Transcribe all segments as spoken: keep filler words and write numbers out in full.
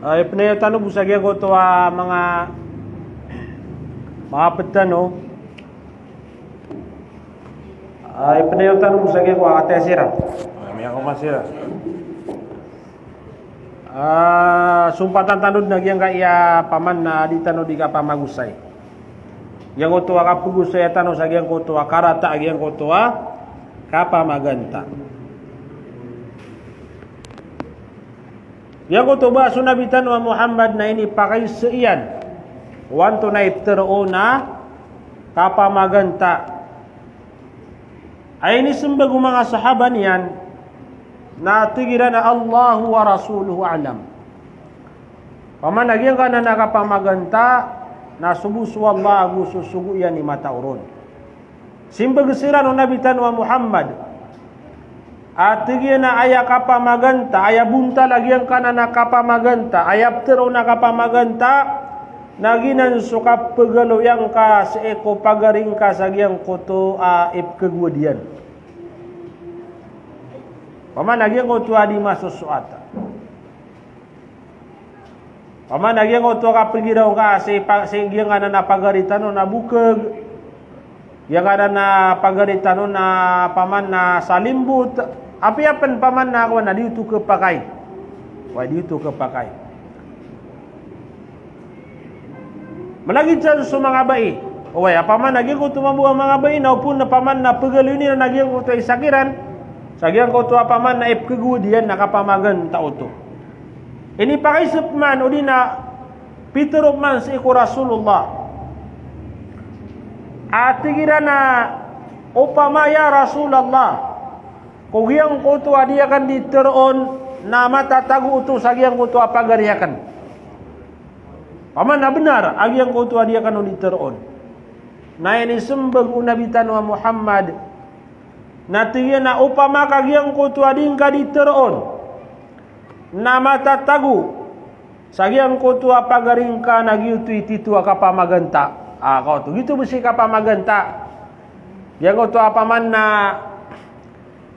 Ah, ipnayaw tano bo sa giyangkoto a manga, manga pd tano. Ah, ipnayaw tano bo sa giyangkoto a test iran. Ah, miyakomasira. Ah, sompatan tano dn a giyangkaya paman na di tano di kapamagosay. Giyangkoto a kapagosaya tano sa giyangkoto a karata a giyangkoto a kapamaganta. Giyangkoto ba so Nabi tano a Muhammad na inipakaiza iyan o antonaa i ptharoon a kapamaganta. Aya inismbag o manga sahaba niyan na tig iran a Allahu wa rasuluhu a'lam. Paman a giyangkanan a kapamaganta na so bo so Allah ago so sogo iyan i matao ron. Simbag siran o Nabi tano a Muhammad a tig iyan a aya kapamaganta, aya bontal a giyangkanan a kapamaganta, aya ptharoon a kapamaganta, na giyanan so kapagaloya ngka sii ko pagari ngka sa giyangkoto a ipkhagowad iyan. Paman a giyangkoto a di masosoat. Paman a giyangkoto a kapagiraw ngka sii pa-, sii giyangkanan a pagari tano na bokag, giyangkanan a pagari tano na paman na salimbot, apiya pn paman na kowan na di oto khapakay. Oway, di oto khapakay. Malagid san so manga bai. Oway, a paman a giyangkoto mambo a manga bai na opama na paman na pagaloyn iran a giyangkoto a isa kiran sa giyangkoto a paman na ipkhagowad iyan na kapamaganta oto. Inipakaiza pman odi na pitharo pman sii ko Rasulullah a tig iran a opama ya Rasulullah, ko giyangkoto a di akn di tharoon na matatago oto sa giyangkoto a pagari akn. Paman a bnar a giyangkoto a di akn on di tharoon. Na inismbag o Nabi tano a Muhammad na tig iyan a opama ka giyangkoto a di ngka di tharoon na matatago sa giyangkoto a pagari ngka na giyoto i tito a kapamaganta. Ah, kaoto. Giyoto bo si kapamaganta. Giyangkoto a paman na,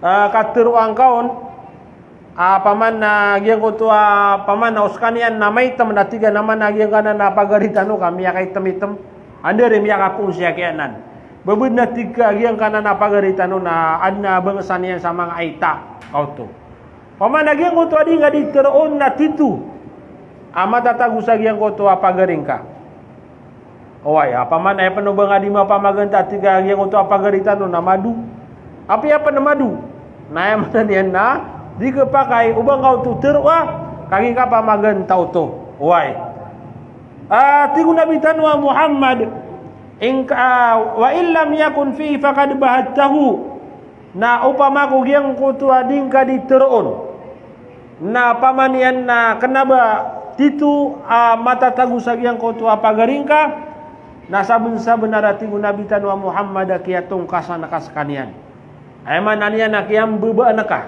ah, katharoa ngka on, ah, paman na giyangkoto a paman na o skaniyan na maitm na tig iyan a man a giyangkanan a pagari tano ka miyakaitm-itm. Anda ri miyakapoon siya kiyanan. Ba bnar na tig ka giyangkanan a pagari tano na adn a bangsa niyan sa manga Aita. Kaoto. Paman a giyangkoto a di ngka di tharoon na tito a matatago sa giyangkoto a pagari ngka. Oway, a paman aya pn o ba ngka di mapamaganta a tig ka giyangkoto a pagari tano na mado. Apiya pn mado. Na aya maana niyan na di khapakay o ba ngka oto tharoa, kagiya kapamaganta oto. Oway. Ah, tig o Nabi tano a Muhammad, in ka-, ah, wa in lam yakun fihi faqad bahattahu. Na opama ko giyangkoto a di ngka di tharoon na paman iyan na kna ba tito a matatago sa giyangkoto a pagari ngka, na sabnsabnar a tig o Nabi tano a Muhammad a kiyatongkasan ka skaniyan. Aya maana niyan na kiyambabaan ka.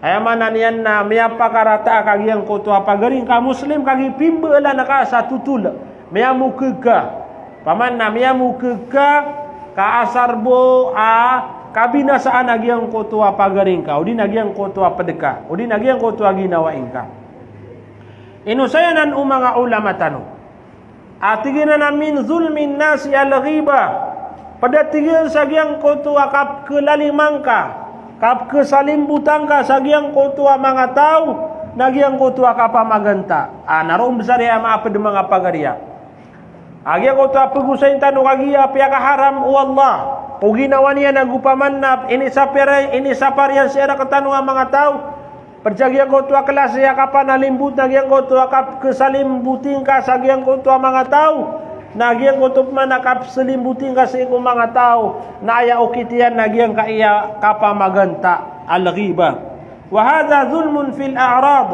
Aya maana niyan na miyapakarata ka giyangkoto a pagari ngka Muslim kagiya pimbaalan ka sa totol. Miyamokg ka. Paman na miyamokg ka, ka asar bo a kabinasaan a giyangkoto a pagari ngka, odi na giyangkoto a pd ka, odi na giyangkoto a ginawai ngka. Ino saya nan o manga ulama tano a tig iran a min zulmin nasi al-ghibah. Pd a tig iyan sa giyangkoto a kapkhalalima ngka, kapkhasalimbota ngka sa giyangkoto a manga taw, na giyangkoto a kapamaganta. Ah, na roo mbsar iyan a maapd manga pagariya. A giyangkoto a pagosayn tano kagiya piyakaharam o Allah ko ginawa niyan ago paman na inisapar, inisapar iyan sii rktano a manga taw. Pd sa giyangkoto a klasi a kapanalimbot na giyangkoto a kapkhasalimboti ngka sa giyangkoto a manga taw. Na giyangkoto pman a kapsalimboti ngka sii ko manga taw na aya okit iyan na giyangkaya kapamaganta, al-ghibah. Wa hadha dhulmun fil a'rad.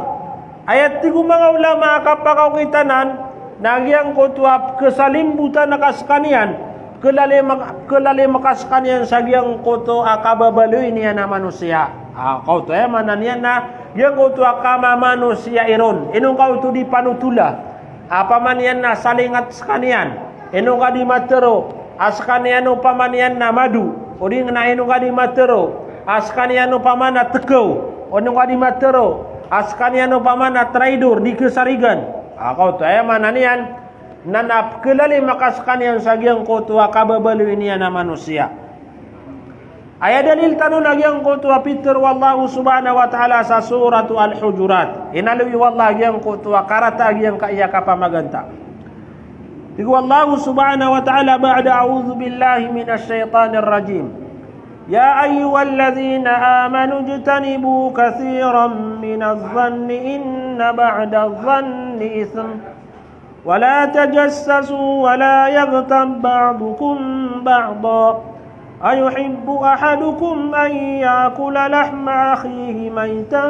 Aya tig o manga ulama a kapakaokit anan na giyangkoto a pkhasalimbota ngka skaniyan, pkhalalim, pkhalalim ka skaniyan sa giyangkoto a kababaloy niyan a manosiya. Ah, kaoto, aya maana niyan na giyangkoto a kamamanosiya iron. Ino ngka oto di panotola. Ah, paman iyan na salingat skaniyan. Ino ngka di matharo a skaniyan o paman iyan na mado. Odi na ino ngka di matharo a skaniyan o paman na tkaw. Ino ngka di matharo a skaniyan opama na traidor, di kesarigan. A, kaoto, aya maana niyan, na na pekelalim a ka skaniyan sa giyangkoto a kababaloy niyan a manosiya. Aya dalil tano na giyangkoto a pitero o Allah subhanahu wa ta'ala sa Suratu Al-Hujurat. Inaloy o Allah giyangkoto a karata a giyangkaya kapamaganta. Tig o Allah subhanahu wa ta'ala ba'da a'udhu billahi minash shaytanir rajim. يا أيها الذين آمنوا اجتنبوا كثيرا من الظن إن بعض الظن إثم ولا تجسسوا ولا يغتب بعضكم بعضا أيحب أحدكم أن يأكل لحم أخيه ميتا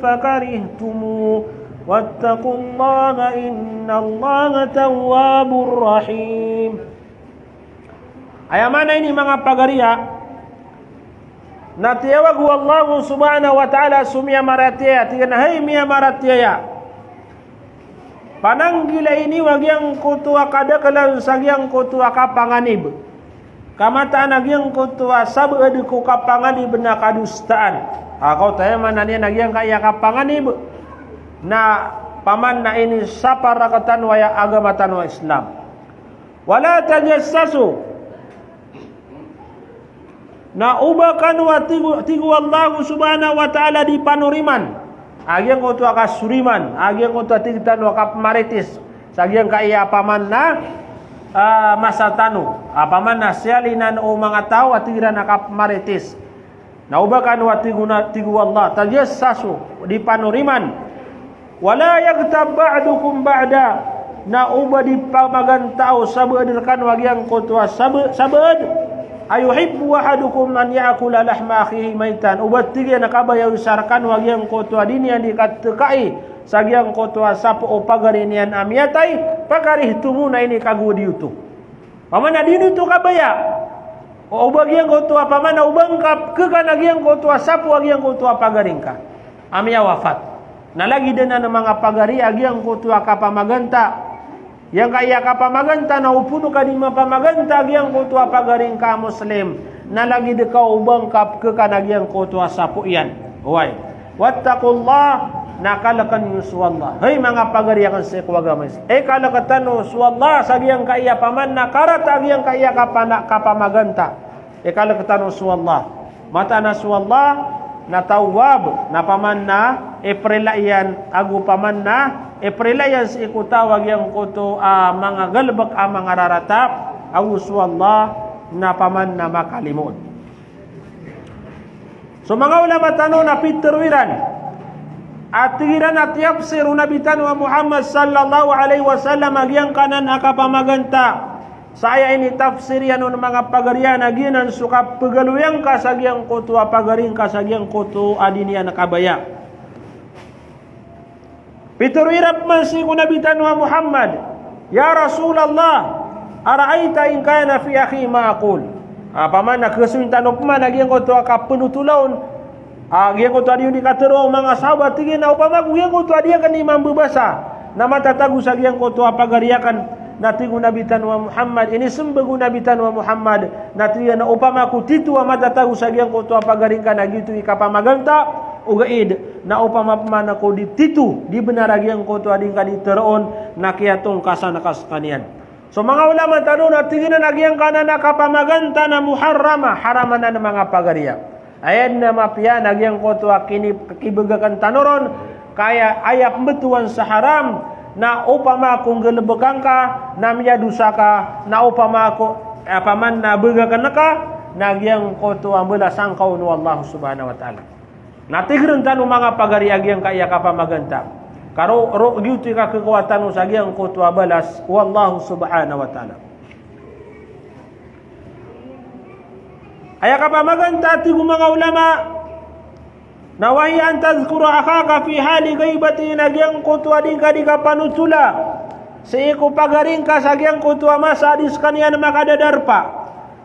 فكرهتموه واتقوا الله إن الله تواب رحيم. Aya maana ini manga pagariya, na tiyawag o Allah subhanahu wa ta'ala so miyamaratiyaya, tig iyan a hay miyamaratiyaya. Pananggilai niyo a giyangkoto a kadakelan sa giyangkoto a kapanganib. Ka mataan a giyangkoto a sabaad ko kapanganib na kadosaan. A, kaoto, aya maana niyan a giyangkaya kapanganib na opama na inisapar rektano aya agama tano a Islam. Wala tajassasu. Na oba kano a tig o, tig o Allah subhanahu wa ta'ala di panoriman a giyangkoto a kasoriman, a giyangkoto a tig tano a kapemarites sa giyangkaya opama na, ah, masa tano. Opama na siyalinan o manga taw a tig iran a kapemarites. Na oba kano a tig o na, tig o Allah, tajassasu, di panoriman. Wala yaghtab ba'dukum ba'da. Na oba di pamagantaa o sabaad rekano a giyangkoto a saba-, sabaad. Ayuhibbu ahadukum an ya'kula lahma akhihi maytan. Oba tig iyan a kabaya o isa rekano a giyangkoto a di niyan di katekai sa giyangkoto a sapo o pagari niyan a miyatay, fakarihtumuh, na inikagowad iyo oto. Opama na di niyo oto kabaya. O, oba giyangkoto a opama na oba ngka pekekana giyangkoto a sapo a giyangkoto a pagari ngka a miyawafat. Na lagid anan a manga pagari a giyangkoto a kapamaganta. Giyangkaya kapamaganta na opama ka di mapamaganta a giyangkoto a pagari ngka a Muslim. Na lagid ka oba ngka pekekana giyangkoto a sapo iyan. Oway. Wattaqullah, na kaleken iyo so Allah. Hay manga pagari aken sii ko agama Islam. Ikalek tano so Allah sa giyangkaya opama na karata a giyangkaya kapana-, kapamaganta. Ikalek tano so Allah. Mataan a so Allah na Tawwab, na opama na iprila iyan, ago opama na iprila iyan sii ko taw a giyangkoto a manga galebek a manga rarata, ago so Allah na opama na makalimood. So manga ulama tano na pitero iran a tig iran a tiyapsir o Nabi tano a Muhammad sallallahu alaihi wasallam a giyangkanan a kapamaganta. Sa aya initapsir iyan on manga pagari iyan a giyanan so kapegaloya ngka sa giyangkoto a pagari ngka sa giyangkoto a di niyan kabaya. Pitero iran pman sii ko Nabi tano a Muhammad, "Ya Rasulallah, ara'aita in kana fi akhi ma aqul?" A, opama na kesoyin tano pman a giyangkoto a kapenotol on, a, giyangkoto a di on di katero o manga sahabat, tig iyan a opama ko giyangkoto a di aken i mambebasa na matatago sa giyangkoto a pagari aken. Na tig o Nabi tano a Muhammad, inisembag o Nabi tano a Muhammad, na tig iyan a opama ko tito a matatago sa giyangkoto a pagari ngka na giyoto i kapamaganta, ogaid na opama pman ko di tito, di benar a giyangkoto a di ngka di teroon, na kiyatongkasan ka sekaniyan. So manga ulama tano na tig iran a giyangkanan a kapamaganta na muharrama, haram anan a manga pagari a. Aya den a mapiya na giyangkoto a kini-, kibegaken tano ron, ka aya, aya pembetowan sa haram, na opama ko nggalebeka ngka, na miyadosa ka, na opama ko, eh, opama na begaken ka, na giyangkoto a mbalasan ka on o Allah subhanahu wa ta'ala. Na tig iran tano manga pagari a giyangkaya kapamaganta. Ka ro, ro, giyoto i kakekowa tano sa giyangkoto a balas o Allah subhanahu wa ta'ala. Aya kapamaganta tig o manga ulama, na wa hiya an tadhkura akhaka fi hali ghaibatihi, na giyangkoto a di ngka di kapanotola sii ko pagari ngka sa giyangkoto a masa a di sekaniyan makadadarpa.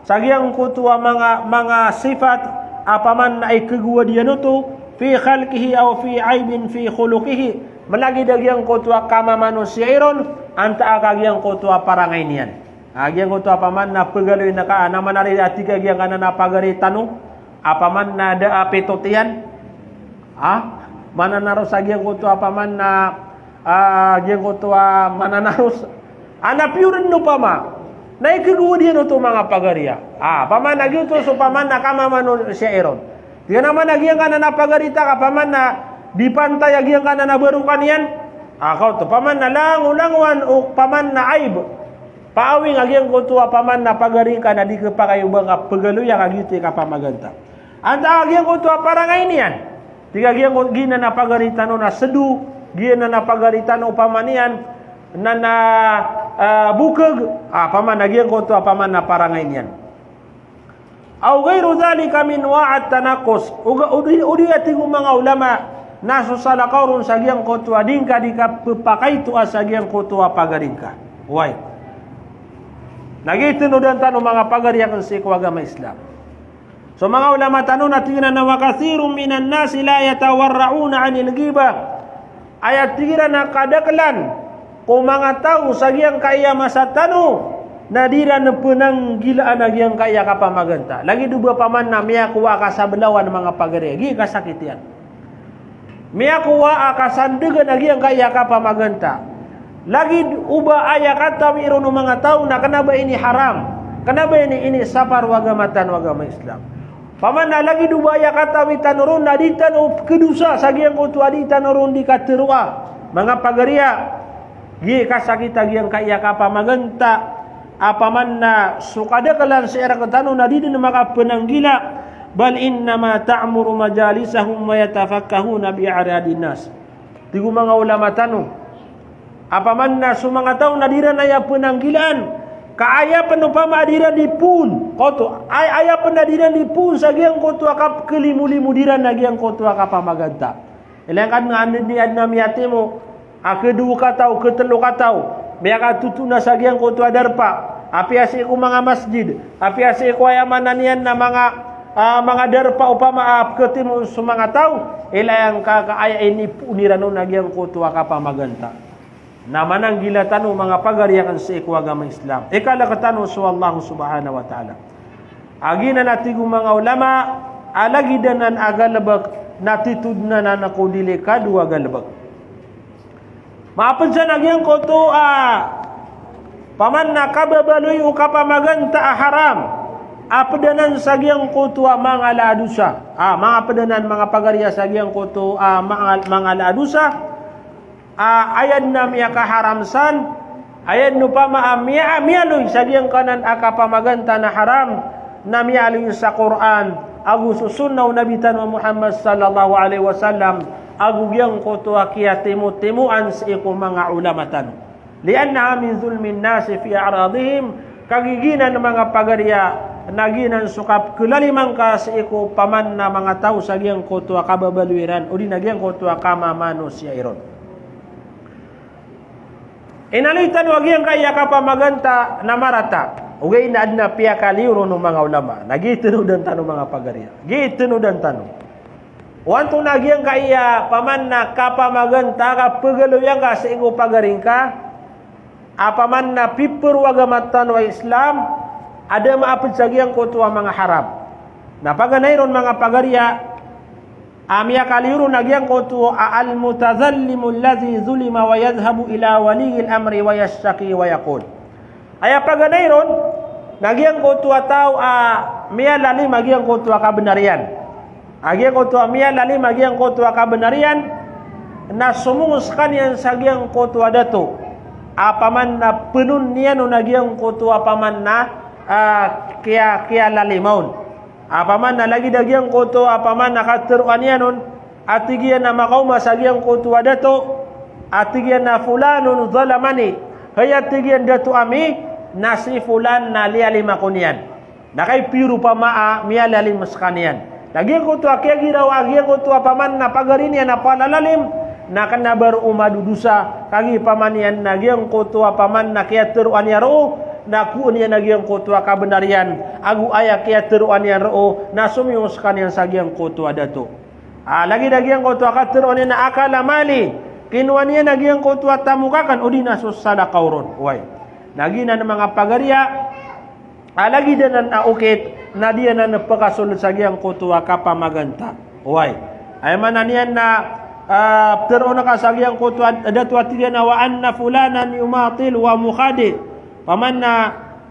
Sa giyangkoto a manga, manga sifat a opama na ikegowad iyan oto, fi khalqihi aw fi aibin fi khuluqihi. Malagid a giyangkoto a kamamanosiya iron, antaa ka giyangkoto a parangay niyan. A giyangkoto a opama na pegaloy na ka, na manari a tig a giyangkanan a pagari tano, a opama na da a pitot iyan. Ha? mananaros a giyangkoto a paman na, ah, giyangkoto a mananaros. Ana piyoren opama. Na ikegowad iyan oto manga pagariya. Ah, paman na giyoto so paman na kamamano siya iron. Tig iyan a man a giyangkanan a pagari ta ka paman na di pantay a giyangkanan a barokan iyan. Ah, kaoto, paman na langolangowan o paman na aib. Paawing a giyangkoto a paman na pagari ngka na di kepakay o ba ka pegaloya ka giyoto i kapamagan ta. Antaa giyangkoto a parangay niyan. Tig a giyangkoto, giyanan a pagari tano na sedo, giyanan a pagari tano paman iyan, na, na, ah, bokeg, ah, paman a giyangkoto a paman na parangay niyan. Aw ghayru dhalika min anwa' at-tanaqqus. O ga, o di, o di a tig o manga ulama, na so salakaw ron sa giyangkoto a di ngka di kapepakaytoa sa giyangkoto a pagari ngka. Oway. Na giyoto i tenodan tano manga pagari aken sii ko agama Islam. So manga ulama tano na tig iran a wa kathirun minan nasi la yatawarra'una 'anil ghibah. Aya tig iran a kadaklan ko manga taw sa giyangkaya masa tano na di iran penanggilaan a giyangkaya kapamagan ta. Lagid o ba paman na miyakowa a kasabelawan manga pagari, giya kasakit iyan. Miyakowa a kasandegan a giyangkaya kapamagan ta. Lagid o ba aya katawi ron o manga taw na kena ba ini haram, kena ba ini, ini sapar o agama tano a agama Islam. Paman na lagid o ba aya katawi tano ron na di tano kedosa sa giyangkoto a di tano ron di kateroa. Manga pagari a, giya kasakit a giyangkaya kapamagan ta, a paman na so kadaklan sii rektano na di den makapenanggila, bal innama ta'muru majalisahum wa yatafakkahuna bi a'radin nas. Tig o manga ulama tano a paman na so manga taw na di iran aya penanggilaan, ka aya pen opama a di iran di poon, koto, ay, aya pen a di iran di poon sa giyangkoto a kapkelimolimo di iran a giyangkoto a kapamagan ta. Ilay angka den a aden a miyatimo a kedowa kataw, ketelo kataw, miyakatoto na sa giyangkoto a darpa, apiya sii ko manga masjid, apiya sii ko aya maana niyan na manga, ah, manga darpa opama a peketimo so manga taw, ilay angka ka aya inipoon iran on a giyangkoto a kapamagan ta. Na mananggila tano manga pagari aken sii ko agama Islam. Ikalek tano so Allah subhanahu wa ta'ala. A giyanan a tig o manga ulama, a lagid anan a galebek, na titodn anan ko delikado a galebek. Maaped san a giyangkoto a paman na kababaloy o kapamagan ta a haram, a ped anan sa giyangkoto a mangala a dosa. A, manga ped anan manga pagari a sa giyangkoto a manga-, mangala a dosa. A, aya den a miyakaharam san, aya den opama a miya-, miyaaloy sa giyangkanan a kapamagan ta na haram, na miyaaloy sa Qur'an, ago so sunnah o Nabi tano a Muhammad sallallahu alaihi wasallam, ago giyangkoto a kiyatimotimoan sii ko manga ulama tano. Li'annaha min zulmin nasi fi a'radihim, kagiya giyanan manga pagari a, na giyanan so kapkelalima ngka sii ko paman na manga taw sa giyangkoto a kababaloy iran, odi na giyangkoto a kamamanosiya iron. Inaloy tano a giyangkaya kapamagan ta na marata. Ogaid na aden a piyakaliyo ron o manga ulama. Na giya tenodan tano manga pagari a. Giya tenodan tano. O antonaa giyangkaya paman na kapamagan ta ka pegaloya ngka sii ko pagari ngka. A paman na pipero o agama tano a Islam. A da maaped sa giyangkoto a manga haram. Na paganay ron manga pagari a. A miyakaliyo ron a giyangkoto a al-mutadhallimu alladhi dhulima wa yadhhabu ila waliyil amri wa yashtaki wa yaqul. Aya paganay ron, na giyangkoto a taw a miyalalim a giyangkoto a kabenar iyan. A giyangkoto a miyalalim a giyangkoto a kabenar iyan, na somong sekaniyan sa giyangkoto a dato. A paman na penon iyan on a giyangkoto a paman na, ah, kiya-, kiyalalim on. A paman na lagid a giyangkoto a paman na kateroan iyan on, a tig iyan a makaoma sa giyangkoto a dato, a tig iyan a fulanun dhalamani, hay a tig iyan dato ami, na si fulan na liyalim ako niyan. Na kay piro pama a miyalalim sekaniyan. Na giyangkoto a kiyagiraw a giyangkoto a paman na pagari niyan a palalalim, na kena ba roo madodosa, kagiya paman iyan na giyangkoto a paman na kiyateroan iyan roo, na koon iyan a giyangkoto a kabenar iyan, ago aya kiyateroan iyan roo, na somiyong sekaniyan sa giyangkoto a dato. A, lagid a giyangkoto a kateroan iyan a akala mali, kinowa niyan a giyangkoto a tamok aken, odi na so salakaw ron. Oway. Na giyanan manga pagari a, a lagid anan a okit, na di anan pekasold sa giyangkoto a kapamagan ta. Oway. Aya maana niyan na, Ah, ptharoon ka sa giyangkoto a dato a tig iyan a, "Wa anna fulanan yumatil wa mukhadi." Paman na,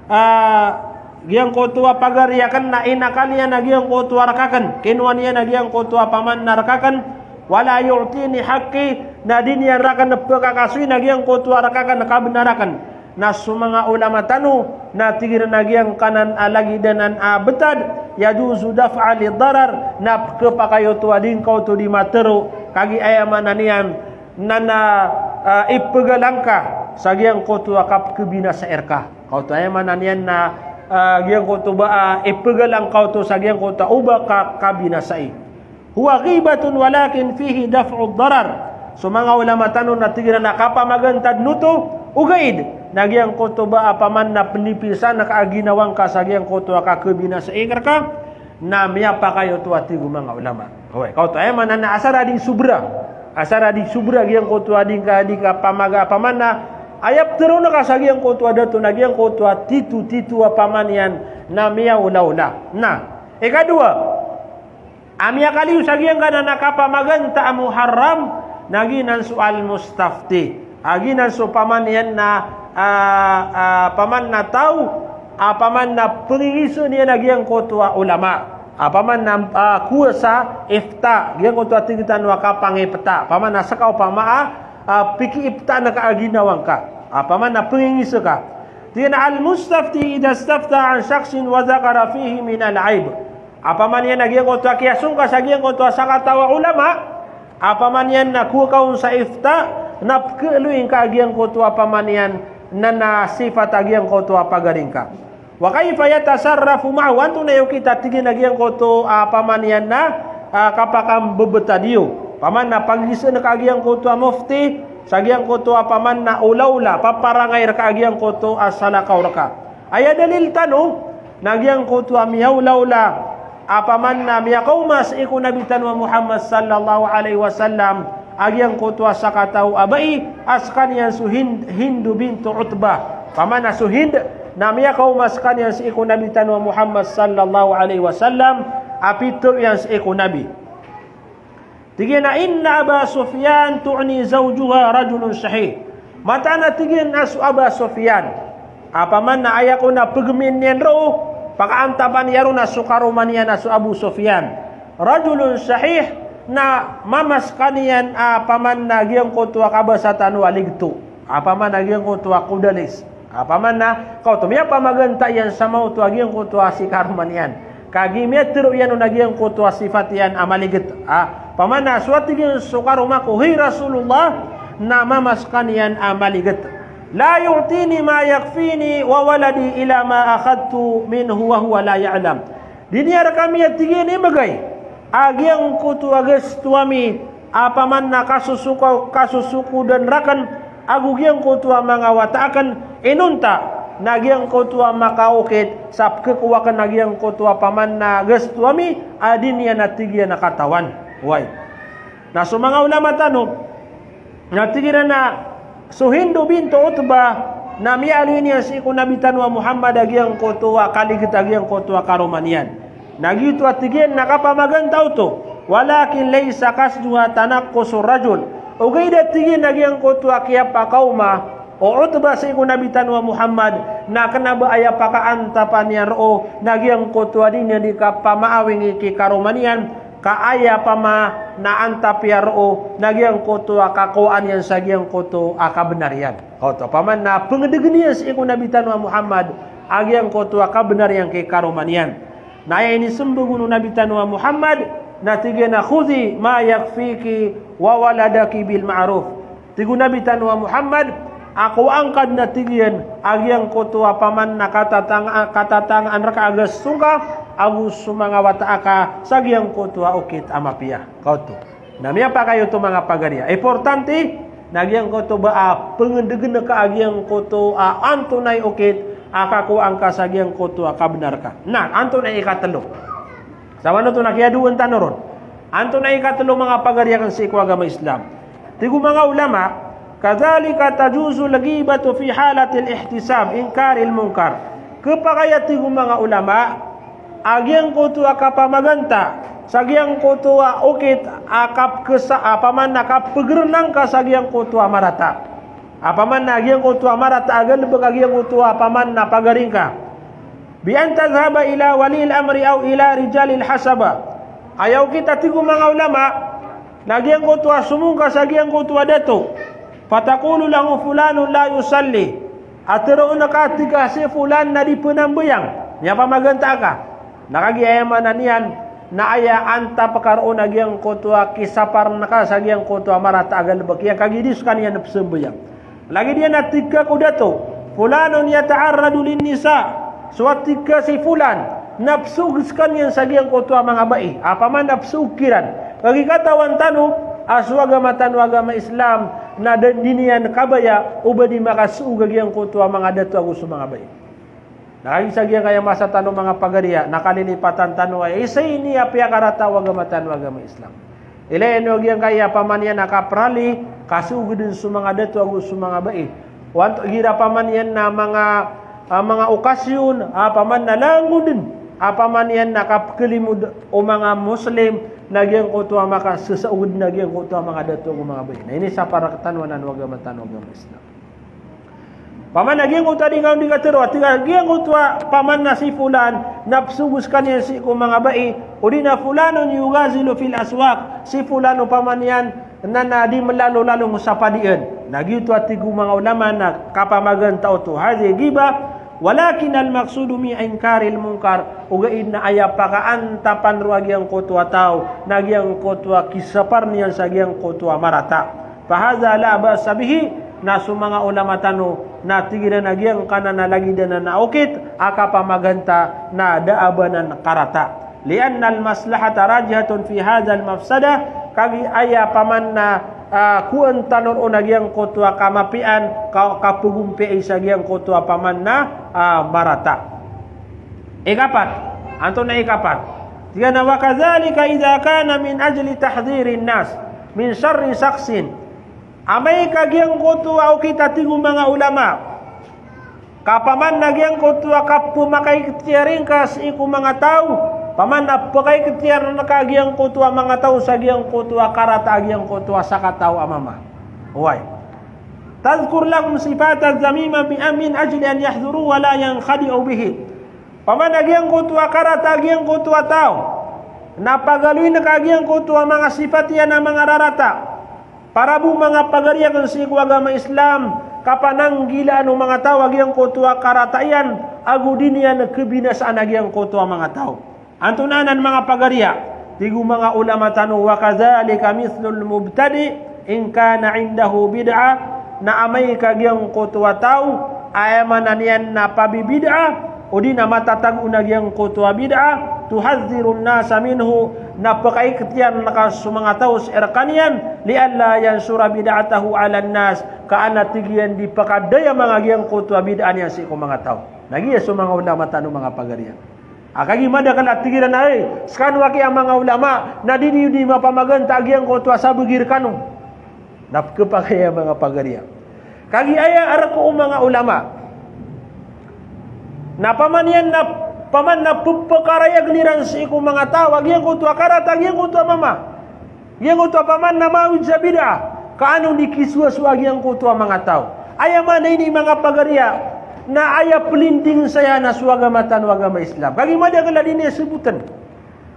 ah, giyangkoto a pagari akn na inakal iyan a giyangkoto a rk akn. Kinowa niyan a giyangkoto a paman na rk akn. "Wa la yu'tini haqqi," na di niyan rakn pkhakasoy na giyangkoto a rk akn, kabnar akn. Na so manga ulama tano na tig iran a giyangkanan a lagid anan a btad, yajuzu daf'an lid darar, na pkhapakay oto a di ngka oto di matharo kagiya aya maana niyan na, na, ah, ipgalang ka sa giyangkoto a kapkhabinasai rka. Kaoto aya maana niyan na, ah, giyangkoto ba, ah, ipgalang ka oto sa giyangkoto a oba ka kabinasai. "Huwa ghibatun walakin fihi daf'ud darar." So manga ulama tano na tig iran a kapamaganta dn oto, ogaid na giyangkoto ba a paman na pnipisan ka a ginawa ngka sa giyangkoto a kakhabinasai rka, na miyapakay oto a tig o manga ulama. Oway, kaoto aya maana na asar a di sobra. Asar a di sobra giyangkoto a di ngka, di kapamaga a paman na aya ptharoon ka sa giyangkoto a dato na giyangkoto a tito, tito a paman iyan na miyaolaola. Na ikadowa, a miyakaliyo sa giyangkanan a kapamaganta a muharram, na giyanan so al-mustafti. A giyanan so paman iyan na, ah, ah, paman na taw, a paman na pngingiza niyan a giyangkoto a ulama. A paman na, ah, kowa sa ifta, giyangkoto a tig tano a kapangifta. Paman na ska opama a, ah, pikiifta ngka a ginawa ngka. A paman na pngingiza ka. Tig iyan a al-mustafti idha istafta an shakhsin wa dhakara fihi minal aib. A paman iyan a giyangkoto a kiyasong ka sa giyangkoto a sakataw a ulama, a paman iyan na kowa ka on sa ifta, na pkhaaloy ngka a giyangkoto a paman iyan na, na sifat a giyangkoto a pagari ngka. Wa kayfa yatasarrafu ma'ahu, antonaa i okit a tig iyan a giyangkoto a paman iyan na, ah, kapakambebetad iyo. Paman na pagizaan ka a giyangkoto a mufti, sa giyangkoto a paman na olaola, paparangay rka a giyangkoto a salakaw rka. Aya dalil tano, na giyangkoto a miyaolaola, a paman na miyakaoma sii ko Nabi tano a Muhammad sallallahu alaihi wasallam, a giyangkoto a sakataw a bai, a skaniyan so Hind, Hindu bintu Utbah. Paman na so Hind, na miyakaoma skaniyan sii ko Nabi tano a Muhammad sallallahu alaihi wasallam, a pitharo iyan sii ko Nabi. Tig iyan a, "Inna Aba Sufyan," tu'ni zawjuha, "rajulun shahih." Mataan a tig iyan a so Aba Sufyan. A paman na aya kon a pegmin iyan roo, pakaantapan iyan roo na so karoma niyan a so Abu Sufyan. "Rajulun shahih," na mama skaniyan a paman na giyangkoto a kabasa tano a ligto. A paman na giyangkoto a kodalis. A paman na, kaoto miyapamaganta iyan sa maoto a giyangkoto a si karoma niyan. Kagiya miyatharo iyan on a giyangkoto a sifat iyan a maliget. A paman na so a tig iyan so karoma ko, "Hay Rasulullah," na mama skaniyan a maliget. "La yu'tini ma yakfini wa waladi ila ma akhadtu minhu wa huwa la ya'lam." Di niyan rkami a tig iyan ibgay a giyangkoto a gasto ami, a paman na kasosoka, kasosokodan rakn, ago giyangkoto a manga wata akn, inonta na giyangkoto a makaokit sa pkhakowa akn a giyangkoto a paman na gasto ami, a di niyan a tig iyan a katawan. Oway. Na so manga ulama tano, na tig iran a so Hindu bintu Utbah, na miyaaloy niyan sii ko Nabi tano a Muhammad a giyangkoto a kaliget a giyangkoto a karoma niyan. Na giyoto a tig iyan na kapamaganta oto, walakin laysa qasduha tanaqqusur rajul. Ogaid a tig iyan a giyangkoto a kiyapakaoma o Utbah sii ko Nabi tano a Muhammad, na kna ba aya pakaantapan iyan roo, na giyangkoto a di niyan di kapamaawingi ki karoma niyan, ka aya pama na antap iyan roo, na giyangkoto a kakowaan iyan sa giyangkoto a kabnar iyan. Kaoto, paman na pengedegen iyan sii ko Nabi tano a Muhammad, a giyangkoto a kabnar iyan ki karoma niyan. Na aya inisembag on o Nabi tano a Muhammad, na tig iyan a, "Khudhi ma yakfiki wa waladaki bil ma'ruf." Tig o Nabi tano a Muhammad, a kowaa ngka dn a tig iyan a giyangkoto a paman na katatang, katatangaan rka a gasto ngka, ago so manga wata aka sa giyangkoto a okit a mapiya. Kaoto. Na miyapakay oto manga pagariya. Importante, na giyangkoto ba a pengedegen ka a giyangkoto a antonaa i okit a kakowaa ngka sa giyangkoto a kabnar ka. Na antonaa i ikatelo? Sabap oto na kiyadowan tano ron. Antonaa i ikatelo manga pagari akn sii ko agama Islam? Tig o manga ulama, kadhalika tajuzul ghibatu fi halatil ihtisab, inkaril munkar. Khapakay a tig o manga ulama, a giyangkoto a kapamaganta sa giyangkoto a okit a kapkesa-, a paman na kapgrnang ka sa giyangkoto a marata. A paman na giyangkoto a marata a galbk a giyangkoto a paman na pagari ngka. Bi an tadhhaba ila waliyil amri aw ila rijalil hasaba. Aya okit a tig o manga ulama, na giyangkoto a somong ka sa giyangkoto a dato. Fataqulu lahu fulanun la yusalli. A tharoon ka, tig ka, si fulan na di pnambayang. Miyapamaganta ka. Na kagiya aya maana niyan, na aya antap ka roo na giyangkoto a kisapar ngka sa giyangkoto a marata a galbk iyan kagiya di skaniyan pzambayang. Lagid iyan a tig ka ko dato, fulanun yata'arradu linnisa. So a tig ka si fulan, na pzoog skaniyan sa giyangkoto a manga bai. A paman na pzoog kiran. Kagiya katawan tano, a so agama tano a agama Islam, na da-, di niyan kabaya, o ba di makasoog a giyangkoto a manga dato ago so manga bai. Na kagiya sa giyangkaya masa tano manga pagariya, na kalilipatan tano aya isa ini a piyakarata o agama tano a agama Islam. Ilaya niyo giyangkaya paman iyan a kaprali, kasoog dn so manga dato ago so manga bai. O anto igira paman iyan na manga, ah, manga okasyon, ah, paman na langon dn, ah, paman iyan na kapkalimod o manga Muslim, na giyangkoto a makasasaog dn a giyangkoto a manga dato ago manga bai. Na ini sapar tano anan o agama tano a agama Islam. Paman na giyangkoto a di ngka on di katharo, a tig ka giyangkoto a paman na si fulan, na pzoog skaniyan sii ko manga bai, odi na fulanun yughazilu fil aswaq, si fulan o paman iyan, na, na di mlalolalong sa padian. Na giyoto a tig o manga ulama na kapamaganta oto, hadhihi ghibah, walakinnal maqsudu min inkaril munkar, ogaid na aya pakaantapan roo a giyangkoto a taw, na giyangkoto a kisapar niyan sa giyangkoto a marata. Fahadha la ba'sa bihi, na so manga ulama tano, na tig iran a giyangkanan a lagid anan a okit a kapamaganta na da a ba nan karata. Li'annal maslahata rajihatun fi hadhal mafsadah, kagiya aya paman na, ah, kowaan tano roo na giyangkoto a kamapiyaan, ka-, kapagompiya sa giyangkoto a paman na, ah, marata. Ikapat, antonaa i ikapat? Tig iyan a, wa kadhalika idha kana min ajli tahdhirin nas min sharri shakhsin. Amay ka giyangkoto a okit a tig o manga ulama, ka paman na giyangkoto a kapmakaikhtiyar ngka sii ko manga taw, paman na pakaikhtiyar ngka giyangkoto a manga taw sa giyangkoto a karata a giyangkoto a sakataw a mama. Oway. Tadhkur lahum sifatan dhamimah bi-, min ajli an yahdharu wa la yankhadi'u bihi. Paman na giyangkoto a karata a giyangkoto a taw, na pagaloy ngka giyangkoto a manga sifat iyan a manga rarata. Para bo manga pagari akn sii ko agama Islam, kapananggilaan o manga taw a giyangkoto a karata iyan, ago di niyan khabinasaan a giyangkoto a manga taw. Antonaa nan manga pagariya? Tig o manga ulama tano, wa kadhalika mithlul mubtadi' in kana indahu bid'ah, na amay ka giyangkoto a taw, aya maana niyan na pabibid'ah, odi na matatago na giyangkoto a bid'ah, tuhadhdhirun nasa minhu, na pakaikhtiyar ngka so manga taw sii rkaniyan, li alla yanshura bid'atahu 'alan nas, ka an a tig iyan di pakadaya manga giyangkoto a bid'ah niyan sii ko manga taw. Na giya so manga ulama tano manga pagariya. A kagiya madakl a tig iran a, ay, skano aki a manga ulama, na di niyo di mapamaganta a giyangkoto a sabagi rkano. Na pkhapakay a manga pagariya. Kagiya aya arko o manga ulama. Na paman iyan na, paman na pphakarayagn iran sii ko manga taw a giyangkoto a karata a giyangkoto a mama. Giyangkoto a paman na mawid sa bid'ah, ka an on di kisowasowa giyangkoto a manga taw. Aya maana ini manga pagariya, na aya plinding saya na so agama tano a agama Islam. Kagiya madakl a di niyan sabotn.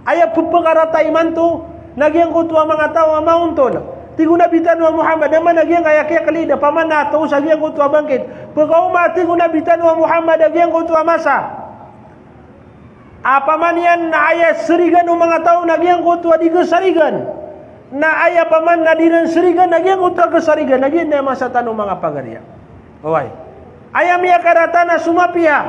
Aya pphakarata imanto, na giyangkoto a manga taw a maontol. Tig o Nabi tano a Muhammad, a maana giyangkaya kiyaklid, a paman na taw sa giyangkoto a bangkit. Pkaoma, tig o Nabi tano a Muhammad, a giyangkoto a masa. A paman iyan na aya srigan o manga taw na giyangkoto a di ksarigan. Na aya paman na di ran srigan na giyangkoto a ksarigan. Na giya na masa tano manga pagariya. Oway. Aya miyakarata na so mapiya.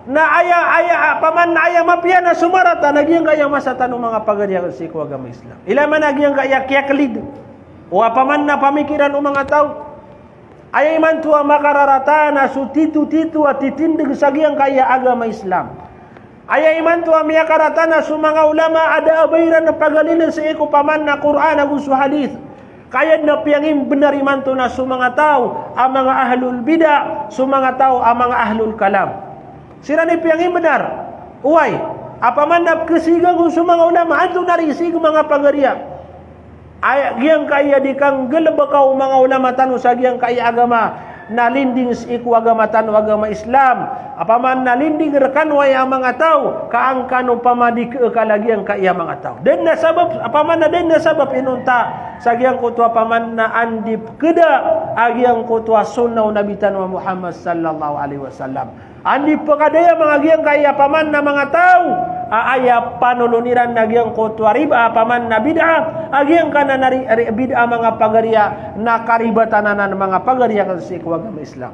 Na aya, aya, a paman na aya mapiya na so marata. Na giyangkaya masa tano manga pagariya sii ko agama Islam. Ilay man a giyangkaya kiyaklid. O a paman na pamikiran o manga taw. Aya imanto a makararata na so tito-tito a titindg sa giyangkaya agama Islam. Aya imanto a miyakarata na so manga ulama a da a ba iran pagaliln sii ko paman na Qur'an ago so hadith. Ka aya dn a piyangimbnar imanto na so manga taw a manga ahlul bid'ah, so manga taw a manga ahlul kalam. Siran i piyangimbnar. Oway. Opama na pkhasiga on so manga ulama, antonaa i sii ko manga pagariya? Aya giyangkaya di kanggalbka o manga ulama tano sa giyangkaya agama, na linding sii ko agama tano, agama Islam. Opama na linding rkano aya manga taw, ka an kano pamadikka lagid a giyangkaya manga taw. Da dn a sabap, opama na da dn a sabap inonta sa giyangkoto a opama na an di pkhada a giyangkoto a sunnah o Nabi tano a Muhammad sallallahu alaihi wasallam. An di pkhadaya manga giyangkaya opama na manga taw a aya panolon iran na giyangkoto a riba, opama na bid'ah, a giyangkanan a ri-, ri-, bid'ah manga pagariya, na karibatan anan manga pagariya kan sii ko agama Islam.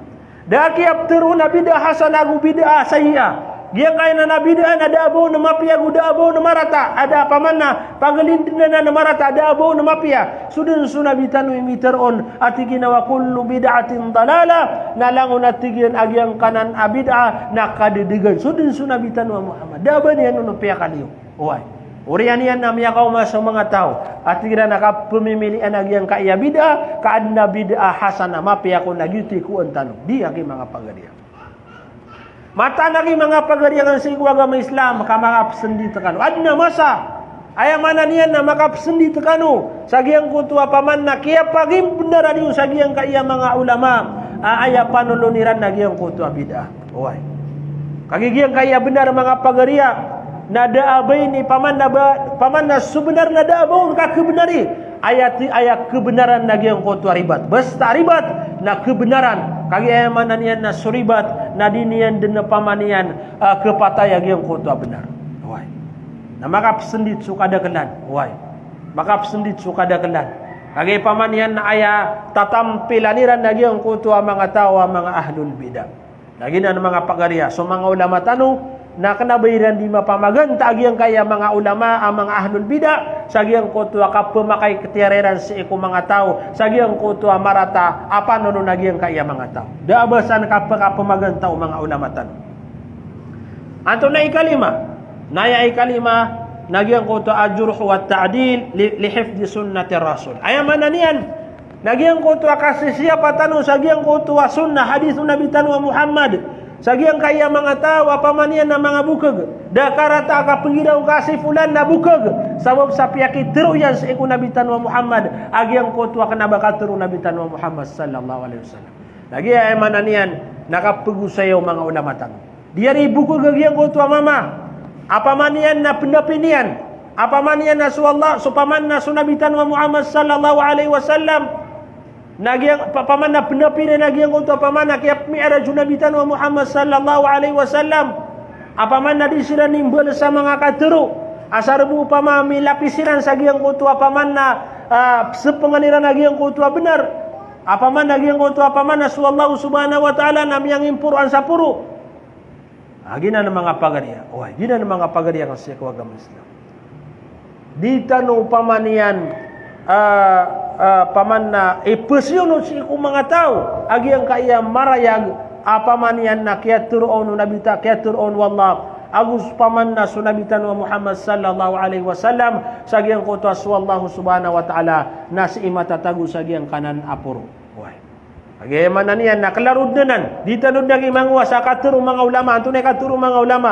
Da a kiyaptharo na bid'ah hasanah ago bid'ah sayyi'ah. Giyangkanan a bid'ah na da a ba on mapiya ago da a ba on marata, a da opama na paglindingan a marata, da a ba on mapiya. So dn so Nabi tano i mitharo on a tig iyan a wa kullu bid'atin dalalah, na langon a tig iyan a giyangkanan a bid'ah na kadadagan. So dn so Nabi tano a Muhammad. Da a ba niyan on piyakaliyo. Oway. Oriyan iyan na miyakaoma so manga taw a tig iran a kapmimilian a giyangkaya bid'ah, ka adn a bid'ah hasanah, mapiya kon a giyoto i kowan tano. Di aki manga pagariya. Mataan aki manga pagariya kan sii ko agama Islam, ka makapsndit kano. Adn a masa, aya maana niyan na makapsndit kano sa giyangkoto a opama na kiyapagimbnar iyo sa giyangkaya manga ulama a aya panolon iran na giyangkoto a bid'ah. Oway. Kagiya giyangkaya bnar manga pagariya, na da a ba ini opama na ba, opama na so bnar na da a ba on kakhabnari. Aya ti, aya khabnaran na giyangkoto a ribat. Basta ribat na khabnaran. Kagiya aya maana niyan na so ribat na di niyan dn opama niyan, ah, khapatay a giyangkoto a bnar. Oway. Na makapsndit so kadaklan. Oway. Makapsndit so kadaklan. Kagiya opama niyan na aya tatampilan iran na giyangkoto a manga taw a manga ahlul bid'ah. Na giyanan manga pagariya, so manga ulama tano, na kna ba iran di mapamaganta a giyangkaya manga ulama a manga ahlul bid'ah, sa giyangkoto a kapmakaiktiyar iran sii ko manga taw, sa giyangkoto a marata a panolon a giyangkaya manga taw. Da a ba san kapkapmaganta o manga ulama tano. Antonaa i kalima? Na aya i kalima, na giyangkoto a al-jurh wa ta'dil li, li hifdhi sunnatir rasul. Aya maana niyan, na giyangkoto a kasisiyapa tano sa giyangkoto a sunnah, hadith o Nabi tano a Muhammad. Sa giyangkaya manga taw a opama niyan na manga bokg. Da a karata a kapngiraw ka si fulan na bokg. Sabap sa piyakitharo iyan sii ko Nabi tano a Muhammad. A giyangkoto a kna ba katharo o Nabi tano a Muhammad sallallahu alaihi wasallam. Na giya aya maana niyan, na kapgosaya o manga ulama tano. Di ari bokg a giyangkoto a mama. Opama niyan na pndapi niyan. Opama niyan na so Allah, so opama na so Nabi tano a Muhammad sallallahu alaihi wasallam. Na giyang, pa-, opama na pndapi niyan a giyangkoto a opama na kiyapmi'raj o Nabi tano a Muhammad sallallahu alaihi wasallam. Opama na di siran imbal sa manga katharo. Asar bo opama milapis siran sa giyangkoto a opama na, ah, psepngan iran a giyangkoto a bnar. Opama na giyangkoto a opama na so Allah subhanahu wa ta'ala na miyangimporoan sa poro. Ah, giyanan manga pagariya. Oway, giyanan manga pagariya kan sii ko agama Islam. Di tano opama niyan, ah, ah, opama na ipsiyonot sii ko manga taw a giyangkaya marayag a opama niyan na kiyatharo on o Nabi ta, kiyatharo on o Allah. Ago so opama na so Nabi tano a Muhammad sallallahu alaihi wasallam, sa giyangkoto a so Allah subhanahu wa ta'ala na sii matatago sa giyangkanan a poro. Oway. Kagiya aya maana niyan na klaro dn anan, di tano dn aki mangowa sa katharo o manga ulama, antonaa i katharo o manga ulama.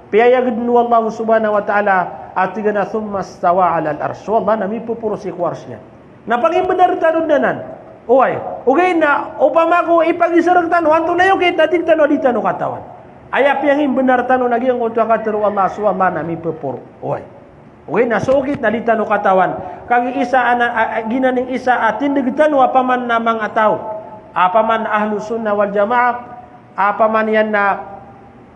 Piyayag dn o Allah subhanahu wa ta'ala, a tig iyan a thumma istawa 'alal 'arsh. So Allah na mipoporo sii ko 'arsh iyan. Na pangimbnar tano dn anan. Oway. Ogaid na opama ko ipagisar rktano, antonaa i okit, na tig tano a di tano katawan. Aya piyangimbnar tano na giyangkoto a katharo o Allah, so Allah na mipoporo. Oway. Ogaid na so okit na di tano katawan. Kagiya isa a na, a, a, giyanan i isa a tindg tano a opama na manga taw a opama na Ahlus Sunnah wal Jamaah, a opama niyan na,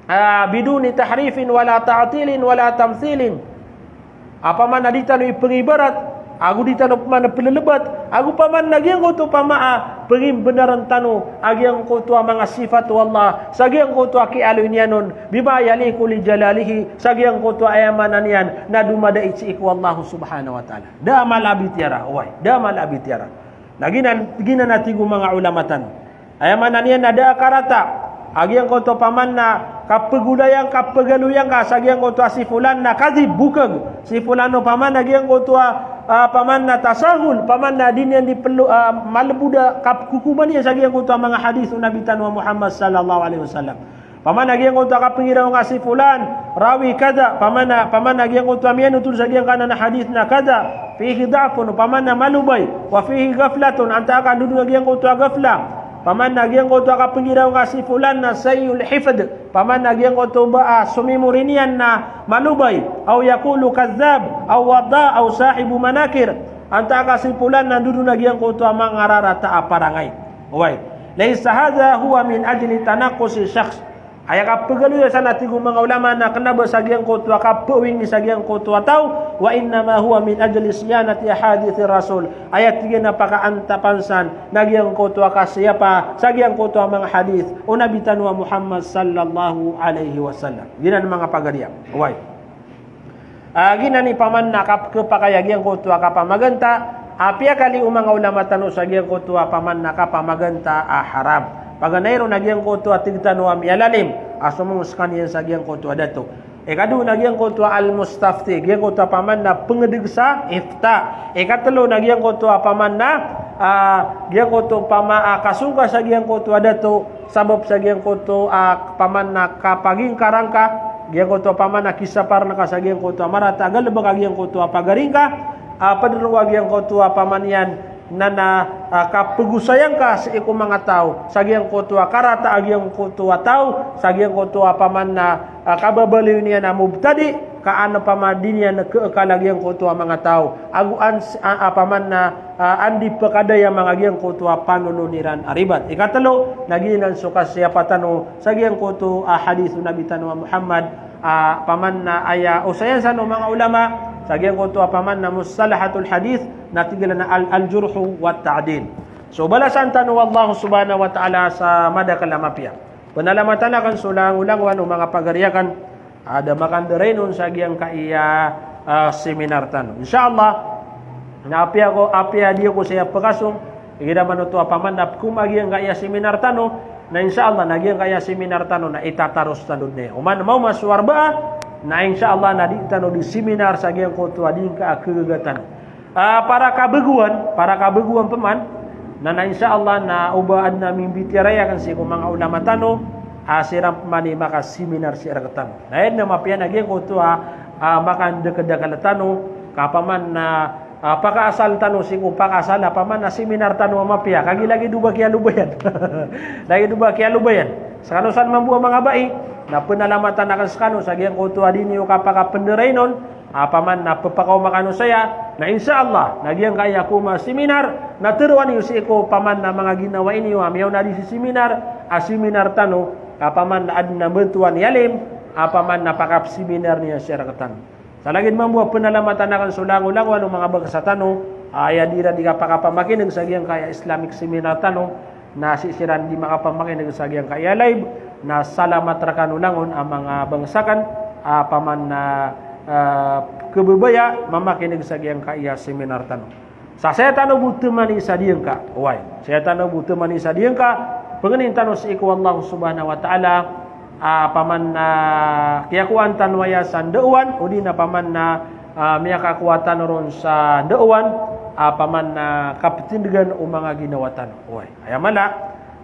ah, biduni tahrifin wala ta'tilin wala tamthilin. A opama na di tano ipngibarat, ago di tano opama na plelebat, ago opama na giyangkoto opama a pngimbnarn tano a giyangkoto a manga sifat o Allah, sa giyangkoto a kiyaaloy niyan on, bima yaliqu li jalalihi, sa giyangkoto a aya maana niyan na domadait sii ko Allah subhanahu wa ta'ala. Da a mala a bitiyara, oway, da a mala a bitiyara. Na giyanan, giyanan a tig o manga ulama tano. Aya maana niyan na da a karata a giyangkoto a opama na kapgolayan, kapgaloyan ka sa giyangkoto a si fulan na kadhib, bokg. Si fulan o opama na giyangkoto a, ah, opama na tasahul, opama na di niyan di plo, ah, malbod a kapkokoma niyan sa giyangkoto a manga hadith o Nabi tano a Muhammad sallallahu alaihi wasallam. Opama na giyangkoto a kapngiraw ngka si fulan, rawi kadha, opama na, opama na giyangkoto a miyanotol sa giyangkanan a hadith na kadha, fihi dha'fun, opama na malobay, wa fihi ghaflatun, antaa ka ndodon a giyangkoto a ghafla, opama na giyangkoto a kapngiraw ngka si fulan na sayyi'ul hifdh, opama na giyangkoto ba a so memory niyan na malobay, aw yaqulu kadhdhab, aw wadda', aw sahibu manakir, antaa ka si fulan na ndodon a giyangkoto a manga rarata a parangay. Oway. Laysa hadha huwa min ajli tanaqqusi shakhs. Aya kapagaloya san a tig o manga ulama na kna ba sa giyangkoto a kapawingi sa giyangkoto a taw, wa innama huwa min ajli siyanati ahadithir Rasul. Aya tig iyan a pakaantapan san na giyangkoto a kasiyapa sa giyangkoto a manga hadith o Nabi tano a Muhammad sallallahu alaihi wasallam. Giyanan manga pagariya. Oway. Ah, giyanan i opama na kap-, kapakay a giyangkoto a kapamaganta, a piyakali o manga ulama tano sa giyangkoto a opama na kapamaganta a haram. Paganay ron a giyangkoto a tig tano a miyalalim a somong skaniyan sa giyangkoto a dato. Ikadowa na giyangkoto a al-mustafti, giyangkoto a opama na pngdg sa ifta. Ikatlo na giyangkoto a opama na, ah, giyangkoto opama, ah, kasong ka sa giyangkoto a dato, sabap sa giyangkoto a opama na kapagingkarangka, giyangkoto opama na kisapar ngka sa giyangkoto a marata a galbk a giyangkoto a pagari ngka, a pd roo a giyangkoto a opama niyan na na, ah, kapagosaya ngka sii ko manga taw sa giyangkoto a karata a giyangkoto a taw, sa giyangkoto a opama na, ah, kababaloy niyan a mubtadi, ka an opama di niyan keekal a giyangkoto a manga taw ago an s-, a, a opama na, ah, an di pkadaya manga giyangkoto a panolon iran a ribat. Ikatlo, na giyanan so kasiyapa tano sa giyangkoto a hadith o Nabi tano a Muhammad, a opama na aya osayan san o manga ulama sa giyangkoto a opama na mustalahatul hadith na tig iran a al-, al-jurhu wa ta'dil. So balasan tano o Allah subhanahu wa ta'ala sa madakl a mapiya. Pnalamatan akn so langolangowan o manga pagari akn a da makandarainon sa giyangkaya, ah, seminar tano. Insha Allah, na apiya ko, apiya di ako saya pkasong, igira man oto a opama na pkoma giyangkaya seminar tano, na insha Allah na giyangkaya seminar tano na itataros tano dn. Oman maoma so Arbaa, na insha Allah na di tano di seminar sa giyangkoto a di ngka a kagaga tano. Ah, para kabagowan, para kabagowan pman, na, na insha Allah na o ba adn a mimbitiyarai akn sii ko manga ulama tano, ah, siran pman i makaseminar sii rktano. Na aya dn a mapiya na giyangkoto a, ah, makandakdakl tano, ka opama na, ah, pakaasal tano sii ko pakaasal, opama na seminar tano a mapiya, kagiya lagid o ba kiyalobayan. Lagid o ba kiyalobayan. Skano san mambo a manga bai, na pnalamatan akn skano sa giyangkoto a di niyo kapakapndarainon, a opama na pphakaoma kano saya, na insha Allah, na giyangkaya koma seminar, na tharoa niyo sii ko opama na manga ginawai niyo a miyaona di si seminar, a seminar tano, a opama na adn a mbantowan i alim, a opama na pakapseminar niyan sii rktano. Sa lagid mambo a pnalamatan akn so langolangowan o manga bangsa tano, a aya di iran di kapakapamakin'g sa giyangkaya Islamic seminar tano, na sii siran di makapamakin'g sa giyangkaya live, na salamat rkano langon a manga bangsa akn, a opama na, ah, kababaya mamakin'g sa giyangkaya seminar tano. Sa saya tano bo tmani sa diyangka, oway. Saya tano bo tmani sa diyangka, pangnin tano sii ko Allah subhanahu wa ta'ala, a opama na kiyakowa tano aya sa ndaowan, odi na opama na, ah, miyakakowa tano ron sa ndaowan, a opama na kaptindgan o manga ginawa tano. Oway. Aya mala,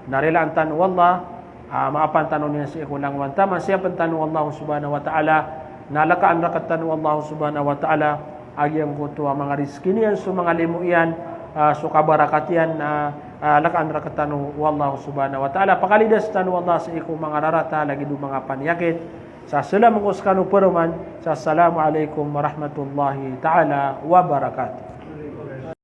na rilaan tano o Allah, ah, maapan tano niyan sii ko langowan taman, siyapn tano o Allah subhanahu wa ta'ala, na lkaan rktano o Allah subhanahu wa ta'ala a giyangkoto a manga rizki niyan, so manga limo iyan, ah, so kabarakat iyan, ah, ah, lkaan rktano o Allah subhanahu wa ta'ala. Pakalidas tano o Allah sii ko manga rarata, lagid o manga paniyakit. Sa salam ko skano paroman, sa assalamu alaikum warahmatullahi ta'ala wabarakatuh.